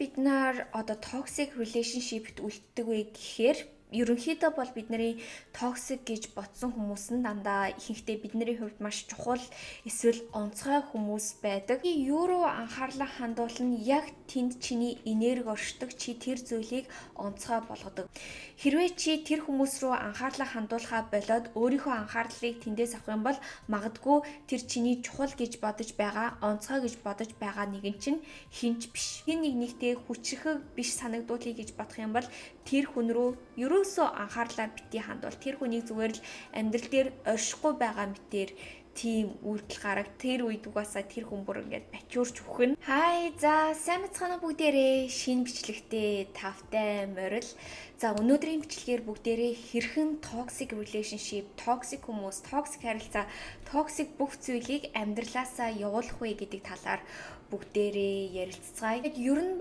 Бид нар одоо toxic relationship-т үлддэг вэ гэхээр ерөнхийдөө бол бидний toxic гэж бодсон хүмүүс нь дандаа ихэнхдээ бидний хувьд маш чухал эсвэл онцгой хүмүүс байдаг. Юу руу анхаарлаа хандуулна, яг тэнд чиний энерги оршдог, чи тэр зүйлийг онцгой болгодог. Хэрвээ чи тэр хүмүүс рүү анхаарлаа хандуулахаа болоод өөрийнхөө анхаарлыг тэндээс авах юм бол магадгүй тэр чиний чухал гэж бодож байгаа, онцгой гэж бодож байгаа нэгэн чинь хэн ч биш. Хэн нэг нэгтэй хүчрхэг биш санагдуулъя гэж бодох юм бол тэр хүн рүү ерөөсөө анхаарлаа битгий хандуул. Тэр хүнийг зүгээр л амьдрал дээр оршихгүй байгаа мэтээр тийм үйлдэл гараг, тэр үед угаасаа тэр хүн бүр ингээд бачуурч үхнэ. Хай, за, сайн мэцгаана бүгдээрээ, шинэ бичлэгтээ тавтай морил. За, өнөөдрийн бичлэгээр бүгдээрээ хэрхэн toxic relationship, toxic хүмүүс, toxic харилцаа, toxic бүх зүйлийг амьдралаасаа явуулах вэ гэдэг талаар бүгдээрээ ярилцгаая. Ер нь